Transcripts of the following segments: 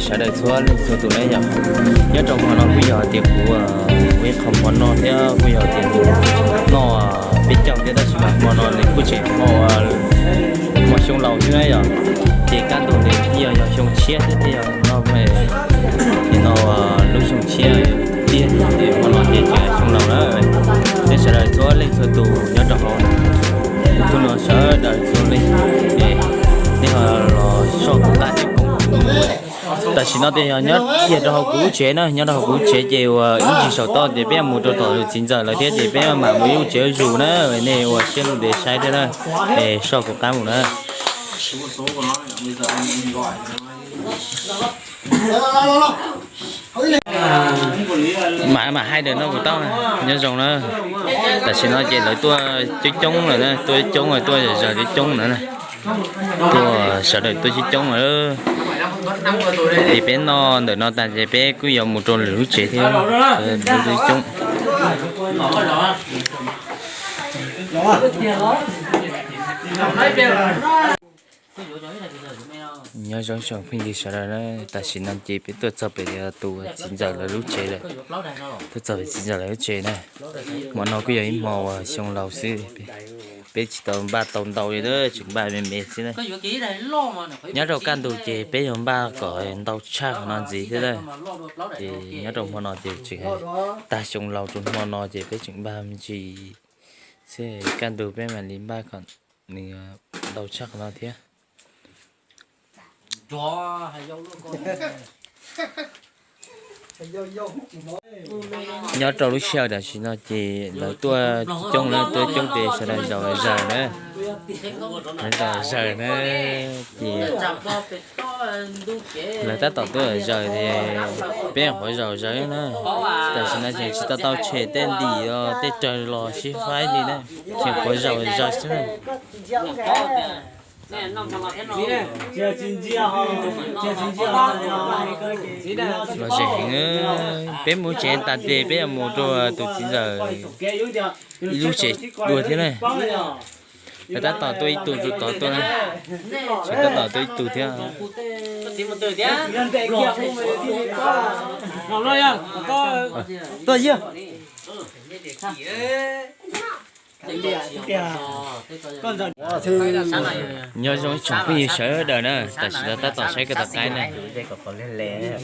Sawv daws txhua leej txhua tus na yom, nyob rau hmo no kuj yog tias kuv ua ib qho mov noj thiab kuj yog tias noj peb caug thiab tab sis mas hmo no nws kuj tseem hmo ua hmo xyoo laus xwb na yom. Ces kaj ntug nws thiaj yog xyoo tshiab thiab thiaj yog no, no lub xyoo tshiab tiag, hmo no thiaj tseem xyoo laus na. Thiab sawv daws txhua leej txhua tus nyob rau hauv, tus no sawv daws txhua leej, nej ho los soj kuv qab thiab koom kuv mus. Tam sim no ces yog nyob kiag rau hauv kuv lub tsev na, nyob rau hauv kuv lub tsev ces uas ib ntsis saum toj ces peb mus rau tom tus txiv ntxawm lawv thiab ces peb mam mus ib lub tsev zuj zus na, nej ua siab lug saib thiab na, es soj kuv qab mus na. Mam mam hais ntawm no kuv tau, nyob zoo na. Tam sim no ces lawv tuaj coob coob lawm na, tuaj coob tuaj zawm zawg coob coob lawm na. Tuaj sawv daws tuaj coob coob lawm. Ces peb noj ntawm no tas ces peb kuj yuav mus rau lwm lub tsev thiab, coob. Nyob zoo tsoom phooj ywg sawv daws na, tam sim no ces peb tuaj txog pem tus txiv ntxawm lawv lub tsev lawm. Tuaj txog pem txiv ntxawm lawv lub tsev na. Hmo no kuj yog ib hmo uas xyoo laus xwb, peb tsis tau npaj tau ntau li na, tseem npaj me me xwb na. Nyob rau kaj ntug ces peb yuav npaj kom ntau tshaj qhov no ntxiv thiab na. Ces nyob rau hmo no ces tseem tag xyoo laus rau hmo no ces peb tseem npaj me ntsis xwb, kaj ntug peb mam li npaj kom nws ntau tshaj qhov no thiab. Nyob rau lub sij hawm tam sim no ces lawv tuaj coob na, tuaj coob ces sawv daws zaum zawg na, zaum zawg na, ces lawv tab tom tuaj zawg ces peb nyuam qhuav zaum zawg na. Tam sim no ces tsis tau tau tshem tej ntim tej rawg los sib faib li na, ces nyuam qhuav zaum zawg xwb na. Los ze heev, peb mus tsev tas ces peb yuav mus rau tus txiv ntxawm ib lub tsev dua thiab na. Lawv tab tom tuaj ib tug rau tod tuaj na, lawv tab tom tuaj ib tug thiab. Tuaj yog. Nyob zoo ib tsoom phooj ywg sawv daws na, tam sim no tab tom saib koj tus qaib na.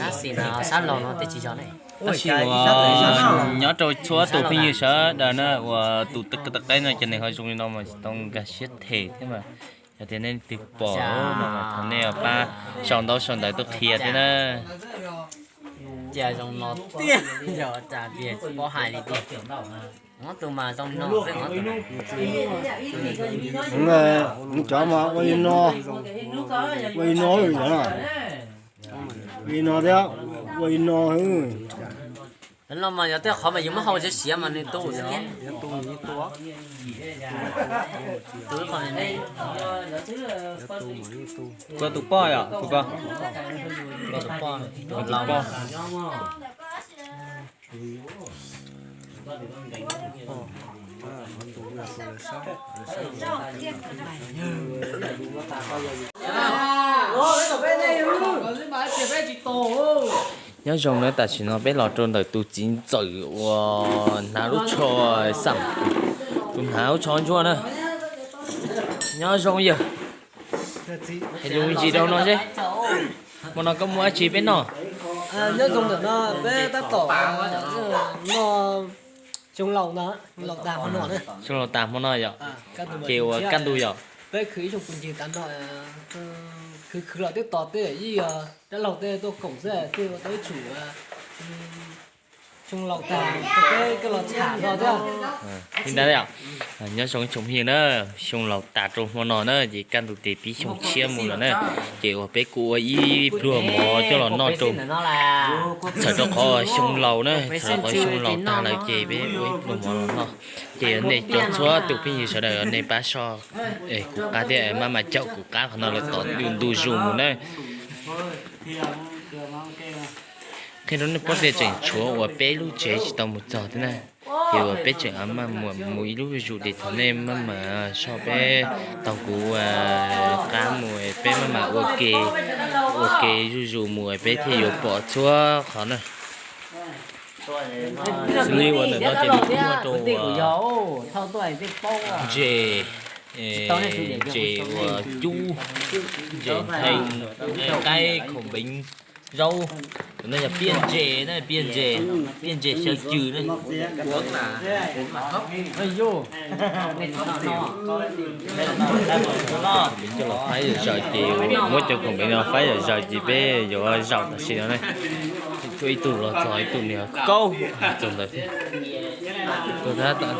Tab sis uas nyob rau txhua tus phooj ywg sawv daws na, uas tus koj tus qaib no ces nws ho zoo li no mas tsis tau nkag siab them thiab mas. Yog tias nej leej twg pom no mas thov nej pab sau ntaub sau ntawv tuaj qhia thiab na. Cas zoo no tiag, yog cas tiag tsis paub hais li tiag. Ob tug mas zoo no xwb. Cov mas ua li no, ua li no, ua li no thiab, ua li no. No mas yog tej qhov mas yus muab hau siav siav mas nws tu xwb thiab. Koj tus poj yom, tus ko. Koj tus poj. Nyob zoo na, tam sim no peb los rau ntawm tus txiv ntxawm uas hnav lub tsho xam, tus hnav lub tsho ntsuab na. Nyob zoo yawg. Hais lus me ntsis rau no seb, hmo no koj muaj dab tsi peb noj? Nyob zoo ntawm no peb tab tom noj xyoo laus ntag, xyoo laus tas hmo no na. Xyoo laus tas hmo no yom? Ces ua kaj ntug yom? Peb khwv ib xyoo pus ncig tas no, khwv khwv los twb tos tej ib yog dab laug tej tuaj koom xwb, tej ua tau ib tsum xyoo laus tas peb koj los tham no thiab. Li ntawd yom, nyob zoo ib tsoom phooj ywg na, xyoo laus tas rau hmo no na ces kaj ntug ces pib xyoo tshiab mus lawm na. Ces uas peb kuj ua ib pluag mov coj los noj rau, txhawm rau qhov xyoo laus na, txhawm rau qhov xyoo laus tag lawm ces peb ua ib pluag mov los noj. Ces nej cov txhua tus phooj ywg sawv daws nej pab soj kuv qab thiab maj mam caum kuv qab qhov no lawv tod ntu zus mus na. Qhia rau nej paub tias tseem tshuav uas peb lub tsev tsis tau mus txog thiab na. Ces uas peb tseem maj mam mus ib lub zuj zus ces thaum nej maj mam soj peb, taug kuv qab mus, peb maj mam ua ke, ua ke zuj zus mus peb thiaj yuav pom txhua qhov na. Xws li uas ntawm no ces nws kuj muaj rau uas ntses, ntses uas cub, ntses nthees, qaib, khoom npeev, zaub. Tus no yog piaj ntses na, piaj ntses, piaj ntses xyaw cws na. Coj los faib zom zaws ces muab cov khoom npeev no faib zom zaws ces peb yuav zaum tam sim no ne. Tshuav ib tug los txog, ib tug niag kaub txog ntawd thiab. Tus tab tom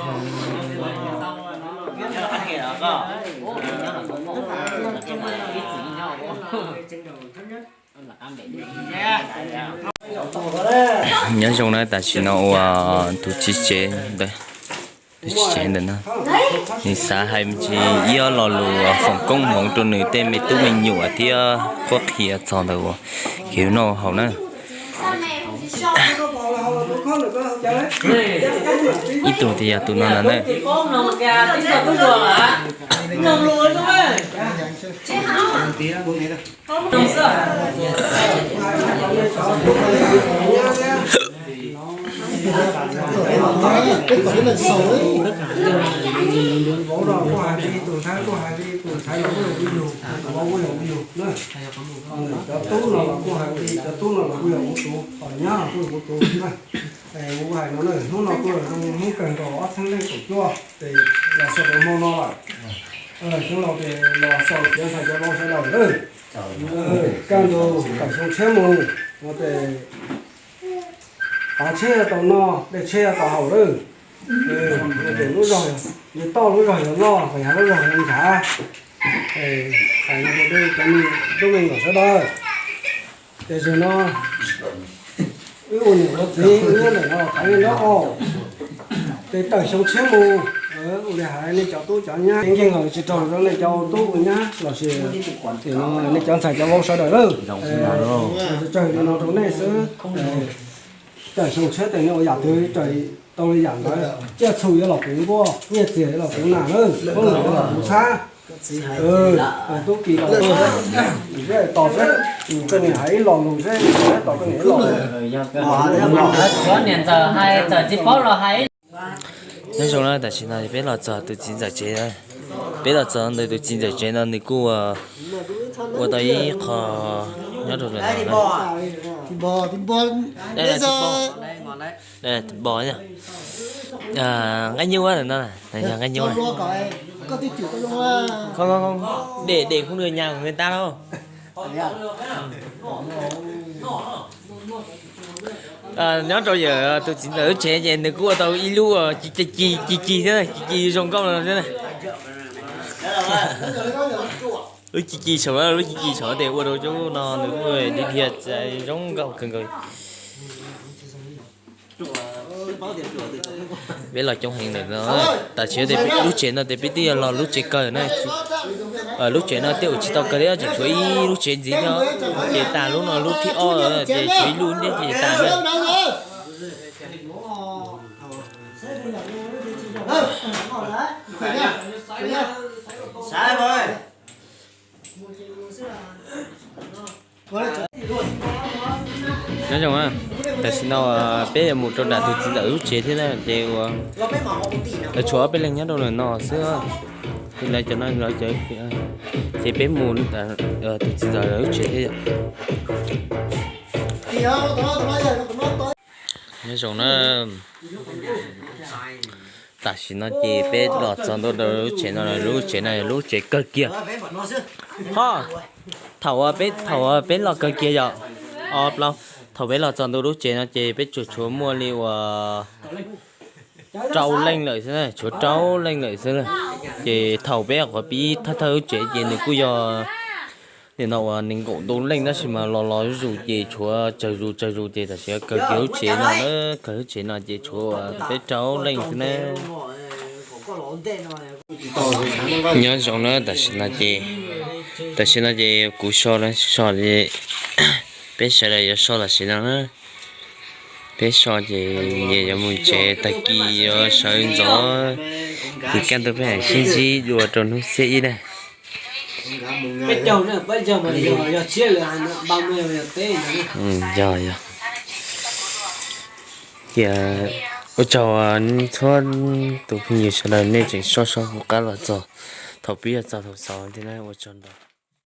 Nyob zoo na, tam sim no uas tus txiv tsev ntawm, tus txiv tsev ntawm no, nws xav hais me ntsis ib ob lo lus foom koob hmoov rau nws tej me tub me nyuam thiab qhuab qhia txog ntawm uas kev noj haus na. Ib tug tias yog tus no ntag na. Vauv no kuj hais li tus ntxhais, kuj hais li tus ntxhais los kuj yog kuv yug, kuv vauv kuj yog kuv yug na. Cov tub no los kuj hais li, cov tub no los kuj yog kuv tus, nyab los kuj yog kuv tus na. Kuv hais no na, hnub no kuj zoo hnub kawg nkaus ob txhiab leej kaum cuaj ces los xaus rau hmo no lawm. Xyoo laus ces los xaus tiav ntxhais cov vauv sawv daws lawm. Kaj ntug tawm xyoo tshiab mus no ces tav tsheb yuav tau noj, dej tsheb yuav tau haus lawm. Ces lub zog, yog toj lub zog yuav loj, yog lub zog yuav ntshav. Hais no rau cov me tub me nyuam sawv daws. Ces zaum no wb ua niam ua txiv nyob ntawm no thov nej nyob os. Ces tawm xyoo tshiab mus, ua li hais nej cov tub cov nyab nkeeg los tsis raug rau nej cov ua tub ua nyab los sis nej cov ntxhais cov vauv sawv daws lawm. Tsawg li no rau nej xwb. Tawm xyoo tshiab ces nej ua yam twg raws tau li yam ntawd, ciaj txhu yuav los puv nkuaj, nyiaj txiag yuav los puv nas lawm, khaub ncaws yuav los puv txhab. Tub ki los zeb tos seb, koj niam hais ib lo lus seb, tos koj niam ib lo lus. Nyob zoo na, tam sim no peb los txog tus txiv ntxawm tsev, peb los txog ntawm tus txiv ntxawm tsev no nws kuj ua tau ib qho nyob rau ntawm no. Npos, nqaij nyuj no, yog nqaij nyuj. Dej, dej khub nws nyas nws tab lauj. Nyob rau yawm tus txiv ntxawm lub tsev ces nws kuj ua tau ib lub ci ci thiab, ci ci zoo nkauj no thiab. Lub ci ci saum, lub ci ci saum ces ua rau cov no nws kuj dhia dhia zoo nkauj kawg nkaus. Peb los coob heev lawm no. Tam sim no lub tsev no ces peb twb yog los lub tsev kawg na. Lub tsev no tej zaum tsis tau kawg thiab, tseem tshuav ib lub tsev ntxiv thiab. Ces tas lub no lub thib ob ces tshuav ib lub thiab ces tas na. Nyob zoo, tam sim no peb yuav mus rau nram tus txiv ntxawm lub tsev thiab na, ces ua, lawv tshuav ob peb leeg nyob rau ntawm no xwb, ces lawv cov no lawv cov, ces peb mus tus txiv ntxawm lub tsev thiab yom. Nyob zoo na. Tam sim no ces peb los txog ntua rau lub tsev no, lub tsev no yog lub tsev kawg kiag. Ho, thaum, thaum peb los kawg kiag yom, o plaub, thaum peb los txog ntua lub tsev no ces peb tsuas tshuav muaj li uas rau leej lawm xwb, tshuav rau leej lawm xwb. Ces thaum peb qhov pib thawj thawj lub tsev ces nws kuj yog nim no uas nees nkaum ntau leej tab sis mas los los zuj zus ces tshuav tsawg zus tsawg zus ces tam sim kawg kiag lub tsev no na, kawg lub tsev no ces tshuav peb rau leej xwb na. Nyob zoo na, tam sim no ces, tam sim no ces kuv so, so li peb sawv daws yuav so tam sim no na. Peb so ces nyias yuav mus tsev, tag kis yuav sawv ntxov, ces kaj ntug peb mam sib ntsib dua rau hnub xiab ib na. Yog, yog. Ces ua tsaug txhua tus phooj ywg sawv daws nej tseem soj soj kuv qab los txog thaum pib yog txog thaum xaus thiab na, ua tsaug ntau.